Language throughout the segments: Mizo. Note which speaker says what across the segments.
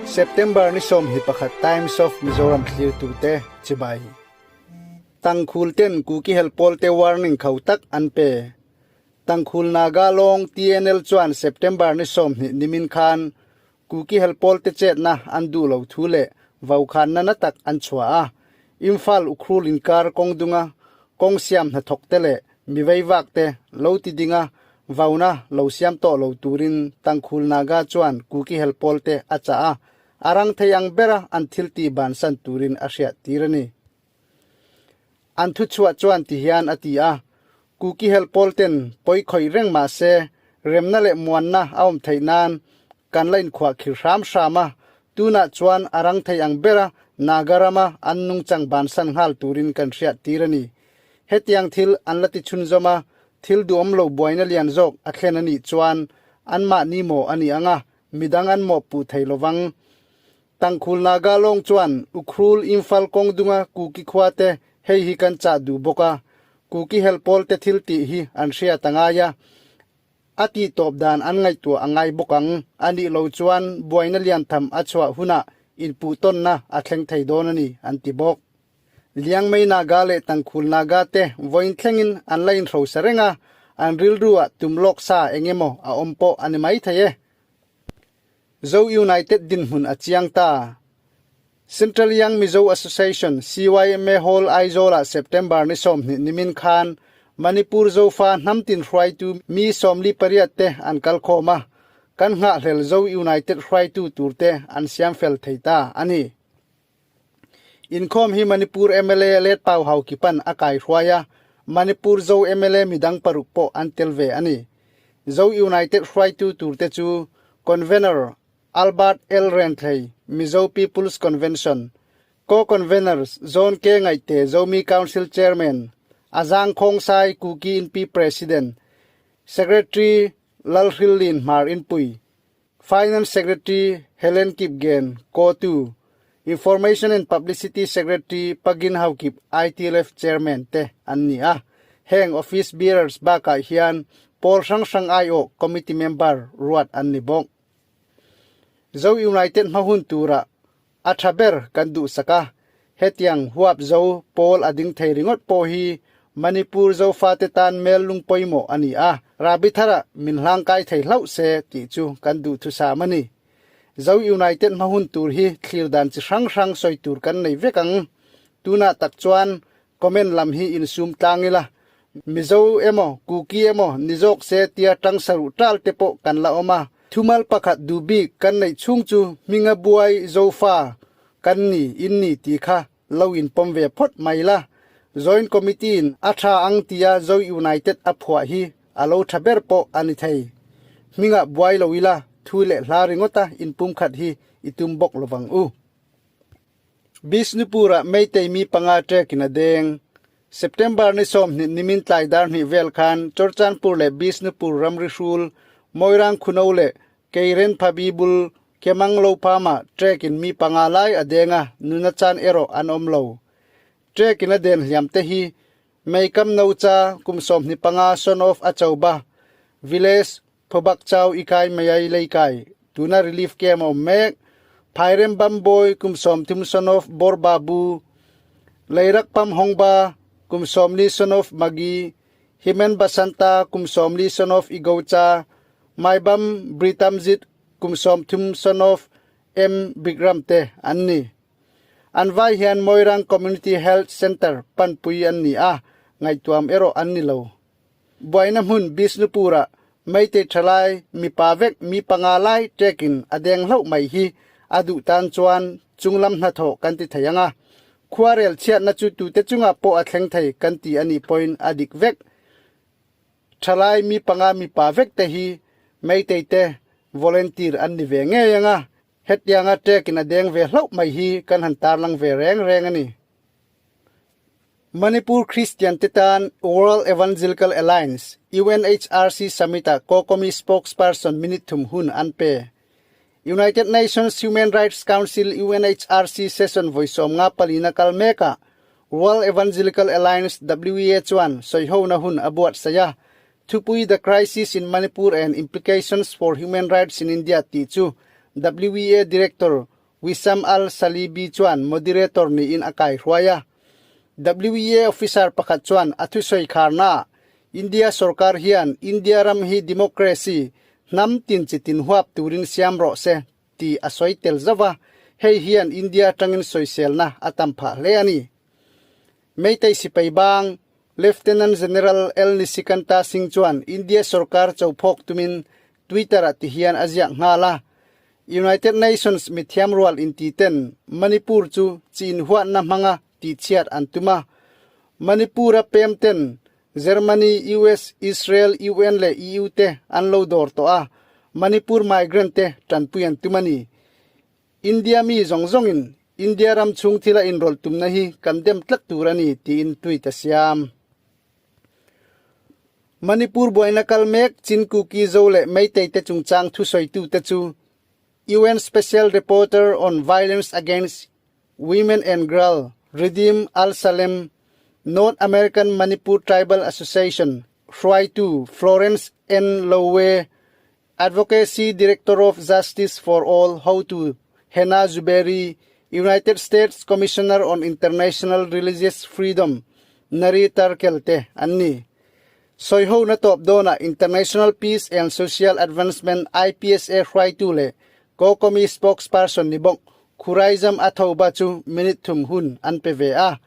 Speaker 1: September ni 21 Times of Mizoram thlirtute chibai. Tangkhul ten Kuki hel pawl te warning khau tak an pe. Tangkhul Naga Long TNL chuan September ni 20 nimin khan Kuki hel pawl te chetna an duh lo thu leh vaukhanna na tak an chhuah a. Imphal Ukhrul inkar kawng dunga kawng siam hnathawk te leh mi veivak te lo ti dinga vauna lo siam tawh lo turin Tangkhul Naga chuan Kuki hel pawl te a chah a, a rang thei ang bera an thilti bansan turin a hriat tir a ni. An thuchhuah chuan ti hian a ti a, Kuki hel pawl ten pawi khawih reng mah se remna leh muanna a awm theih nan kan la inkhuah khir hram hram a, tunah chuan a rang thei ang bera Naga rama an nungchang bansan nghal turin kan hriat tir a ni. Hetiang thil an la ti chhunzawm a, thil duhawm lo buaina lian zawk a thlen a nih chuan anmahni maw a ni ang a, midang an mawhpuh thei lovang. Tangkhul Naga lawng chuan Ukhrul Imphal kawng dunga Kuki khua te hei hi kan chah duh bawk a, Kuki hel pawl te thil tih hi an hriat a ngai a, a tih tawp dan an ngaihtuah a ngai bawk ang. A nih lo chuan buaina lian tham a chhuah hunah inpuhtawnna a thleng thei dawn a ni, an ti bawk. Liangmei Naga leh Tangkhul Naga te vawiin thlengin an la inhrosa reng a, an rilru ah tum lawk sa eng emaw a awm pawh a ni maithei e. Zo United dinhmun a chiang ta. Central Young Mizo Association, CYMA, Hall, Aizawl-ah September ni 20 nimin khan Manipur Zofa hnamtin hruaitu mi 48 te an kalkhawm a, kan nghahhlel Zo United hruaitu turte an siam fel thei ta a ni. Inkhawm hi Manipur mla Letpau Haukipan a kaihruai a, Manipur Zo mla midang paruk pawh an tel ve a ni. Zo United hruaitu turte chu Convener Albert L Renthlei, Mizo People's Convention, Co-Conveners John K Ngaihte, Zomi Council Chairman, Azang Khongsai, Kuki Inpi President, Secretary Lalhrilhlin Hmar Inpui, Finance Secretary Helen Kipgen, Kotu, Information and Publicity Secretary Pagin Haokip, ITLF Chairman te an ni a. Heng office bearers bakah hian pawl hrang hrang aiawh committee member ruat an ni bawk. Zo United hmahun tura a tha ber kan duhsak a, hetiang huap zo pawl a ding thei ringawt pawh hi Manipur Zofate tan mel lung pawimawh a ni a, Rabi tharah min hlangkai thei hlauh se tih chu kan duhthusam a ni. Zo United hmahun tur hi thlir dan chi hrang hrang sawi tur kan nei vek ang. Tunah tak chuan comment lam hi insum tlang ila, Mizo emaw Kuki emaw ni zawk se tia tang saruh tal te pawh kan la awm a. Thumal pakhat duh bik kan neih chhung chu hminga buai Zofa kan ni in ni tih kha lo inpawm ve phawt mai la. Joint Committee in a tha ang tia Zo United a phuah hi a lo tha ber pawh a ni thei. Hmingah buai lo ila thu leh hla ringawta inpumkhat hi i tum bawk lovang u. Bishnupur-ah Meitei mi panga ṭekin a deng. September ni 20 nimin tlai dar hnih vel khan Churchandpur leh Bishnupur ramri hrul Moirang Khuno leh Keiren Phabi bul Kemang Lopham-ah ṭekin mi panga lai a deng a, nuna chan erawh an awm lo. Ṭekin a den hliam te hi Meikam Nocha kum 25 son of Achoba village Phobak Chau Ikai Mayai Leikai tuna relief camp a awm mek. Phairem Bambawi kum 30 son of Borbabu Leirak Pam Hongba kum 40 son of Magi Himen Basanta kum 40 son of Igocha Maibam Britamjit kum 30 son of M Bikram te an ni. An vai hian Moirang Community Health Centre panpui an ni a, ngaihtuam erawh an ni lo. Buaina hmun Bishnupur-ah Meitei thalai mipa vek mi panga lai ṭekin a deng hlauh mai hi a duh tan chuan chunglam hnathawh kan ti thei ang a. Khuarel chhiatna chu tute chungah pawh a thleng thei kan ti a nih pawhin a dik vek. Thalai mi panga mipa vek te hi Meitei te volunteer an ni ve ngei ang a, hetianga ṭekin a deng ve hlauh mai hi kan han tarlang ve reng reng a ni. Manipur Christian te tan World Evangelical Alliance, UNHRC Summit-ah Kokomi spokesperson minute thum hun an pe. United Nations Human Rights Council, UNHRC, session vawi 54 na kal mekah World Evangelical Alliance, WEA, chuan sawihona hun a buatsaih a. Thupui The Crisis in Manipur and Implications for Human Rights in India tih chu WEA Director Wissam Al Salibi chuan moderator niin a kaihruai a. WEA officer pakhat chuan a thusawi kharnaah India sorkar hian India ram hi democracy, hnam tin chi tin huap turin siam rawh se tih a sawi tel zauh a, hei hian India atangin sawiselna a tam phah hle a ni. Meitei sipai bang Lieutenant General L Nishikanta Singh chuan India sorkar chophawk tumin Twitter-ah tihian a ziak nghal a, United Nations mithiam rual inti ten Manipur chu chin huatna hmanga tihchhiat an tum a. Manipur-a pem ten Germany, US, Israel, UN leh EU te an lo dawr tawh a, Manipur migrant te tanpui an tum a ni. India mi zawng zawngin India ram chhung thila inrawlh tumna hi kan dem tlat tur a ni tiin tweet a siam. Manipur buaina kal mek Chin Kuki Zo leh Meitei te chungchang thusawitute chu UN Special Rapporteur on Violence Against Women and Girl Redeem Al-Salem, North American Manipur Tribal Association hruaitu Florence N. Lowe, Advocacy Director of Justice for All hotu Hena Zuberi, United States Commissioner on International Religious Freedom Nari Tarkel te an ni. Sawihona tawp dawnah International Peace and Social Advancement IPSA hruaitu leh Kokomi spokesperson ni bawk Khuraizam Athouba chu minute thum hun an pe ve a.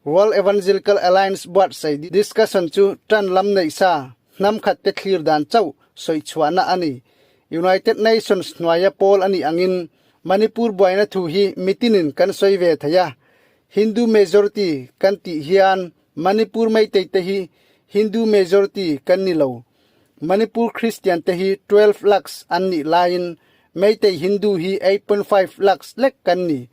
Speaker 1: World Evangelical Alliance buatsaih discussion chu tan lam neih sa hnam khat te thlir dan chauh sawichhuahna a ni. United Nations hnuaia pawl a nih angin Manipur buaina thu hi mitinin kan sawi ve thei a. Hindu majority kan tih hian Manipur Meitei te hi Hindu majority kan ni lo. Manipur Christian te hi 12 lakhs an nih laiin Meitei Hindu hi 8.5 lakhs lek kan ni.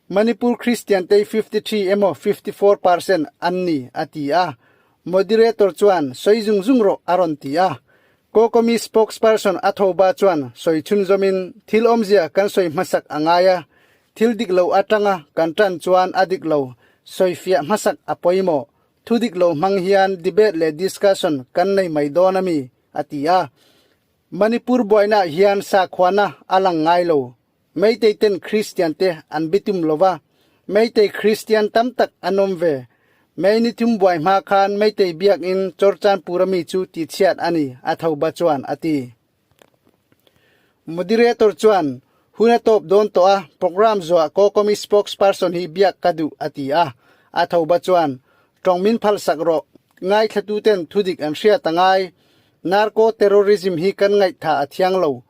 Speaker 1: Manipur Christian te hi 53 emaw 54% an ni, a ti a. Moderator chuan sawi zung zung rawh a rawn ti a. Kokomi spokesperson a tho ba chuan sawi chhunzawmin thil awmzia kan sawi hmasak a ngai a, thil dik lo atanga kan tan chuan a dik lo sawifiah hmasak a pawimawh. Thu dik lo hmang hian debate leh discussion kan nei mai dawn a mi, a ti a. Manipur buainaah hian sakhuana a lang ngai lo. Meitei ten Kristian te an bitum lo va, Meitei Kristian tam tak an awm ve. May ni thum buai hma khan Meitei biakinn Chawrchanpur ami chu tihchhiat a ni, a tho ba chuan a ti. Moderator chuan, Hun a tawp dawn tawh a, program zuah Kokomi spokesperson hi biak ka duh, a ti a. A tho ba chuan, Tawng min phalsak rawh, ngaithlatuten thudik an hriat a ngai. Narco terrorism hi kan ngaihtha a thiang lo.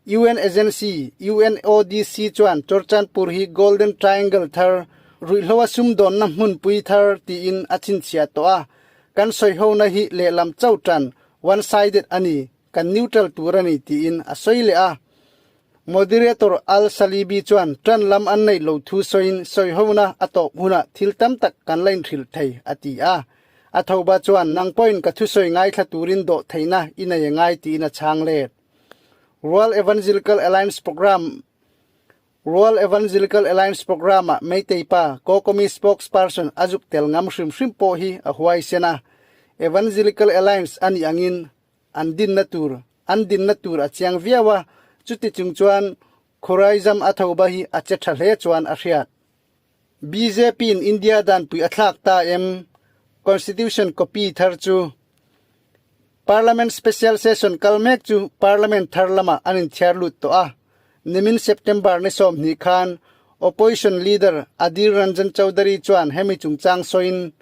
Speaker 1: UN agency UNODC chuan Churchandpur hi Golden Triangle thar, ruihhlo a sumdawnna hmunpui thar tiin a chhinchhiah tawh a. Kan sawihona hi lehlam chauh tan, one-sided, a ni, kan neutral tur a ni tiin a sawi leh a. Moderator Al Salibi chuan tan lam an neih lo thu sawiin sawihona a tawp hunah thil tam tak kan la inhrilh thei a ti a. A thoba chuan nang pawhin ka thusawi ngaithla turin dawh theihna i nei a ngai tiin a chhang let. World Evangelical Alliance Program World Evangelical Alliance Program-ah Meitei pa Kokomi spokesperson a zuk tel ngam hrim hrim pawh hi a huaisen a. Evangelical Alliance a nih angin an dinna tur an dinna tur a chiang viau a, chuti chung chuan Khuraizam a thoba hi a che tha hle chuan a hriat. BJP-in India danpui a thlak ta em? Constitution copy thar chu Parliament Special Session kal mek chu Parliament thar lamah an inthiar lut tawh a. Nimin September ni 20 khan Opposition Leader Adhir Ranjan Chowdhury chuan hemi chungchang sawiin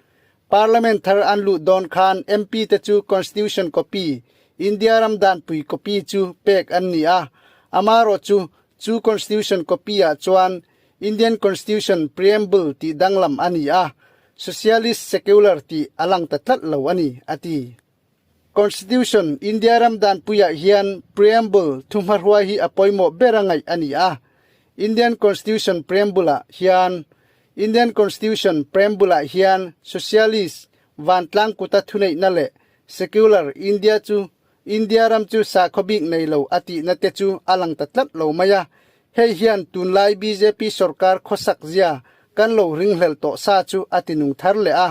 Speaker 1: Parliament thar an luh dawn khan MP te chu Constitution copy, India ram danpui copy chu pek an ni a. Amaherawhchu chu Constitution copy ah chuan Indian Constitution Preamble tih danglam a ni a, Socialist Secular tih a lang ta tlat lo a ni, a ti. Constitution, India ram danpuiah hian Preamble thuhmahruai hi a pawimawh ber a ngaih a ni a. Indian Constitution Preamble-ah hian Indian Constitution Preamble-ah hian Socialist vantlang kuta thuneihna leh Secular India chu India ram chu sakhaw bik nei lo a tihna te chu a lang ta tlat lo mai a, hei hian tunlai bjp sorkar khawsak zia kan lo ringhlel tawh sa chu a tinung thar leh a.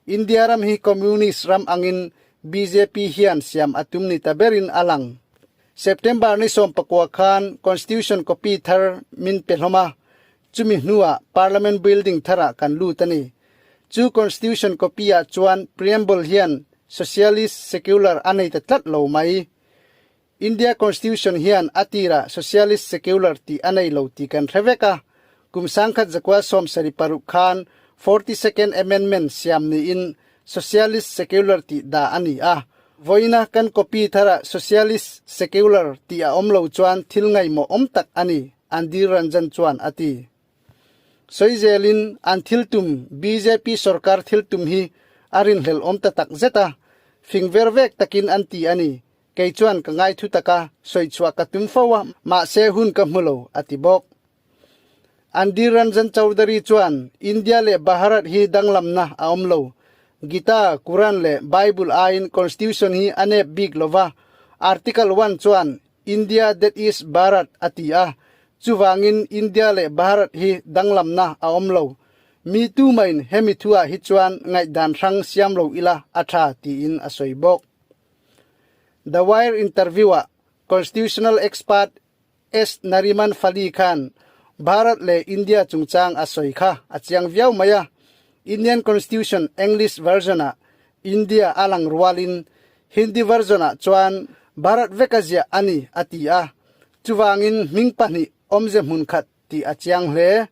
Speaker 1: India ram hi Communist ram angin bjp hian siam a tum ni ta berin a lang. September ni 19 khan Constitution copy thar min pe hlawm a, chumi hnuah Parliament building tharah kan lut a ni. Chu Constitution copy ah chuan Preamble hian Socialist Secular a nei ta tlat lo mai. India Constitution hian a tirah Socialist Secular tih a nei lo tih kan hre vek a, kum 1976 khan 42nd Amendment siam niin Socialist Secular tih dah a ni a. Vawiina kan copy tharah Socialist Secular tih a awm lo chuan thil ngaihmawh awm tak a ni, Andir Ranjan chuan a ti. Sawizelin an thil tum bjp sorkar thil tum hi a rinhlelh awm ta tak zet a, fing ver vek takin an ti a ni. Kei chuan ka ngai thu taka sawichhuah ka tum fo a, mahse hun ka hmu lo, a ti bawk. Andir Ranjan Chaudhary chuan India leh Bharat hi danglamna a awm lo. Gita, Quran leh Bible aiin Constitution hi a nep bik lo va, Article one chuan India that is Bharat a ti a, chuvangin India leh Bharat hi danglamna a awm lo. Mi tumain hemi thuah hi chuan ngaihdan hrang siam lo ila a tha tiin a sawi bawk. The Wire interview-ah Constitutional expert S. Nariman Fali khan Bharat leh India chungchang a sawi kha a chiang viau mai a. Indian Constitution English version-ah India a lang rualin Hindi version-ah chuan Bharat veka ziah a ni a ti a. Chuvangin hming pahnih awmze hmun khat tih a chiang hle.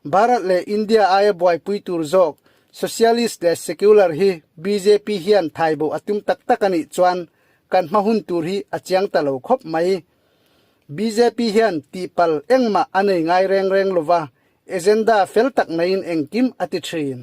Speaker 1: Bharat leh India aia buaipui tur zawk Socialist leh Secular hi bjp hian thaibo a tum tak tak a nih chuan kan hma hun tur hi a chiang ta lo khawp mai. Bjp hian tihpal engmah a nei ngai reng reng lova, agenda fel tak neiin engkim a ti thin.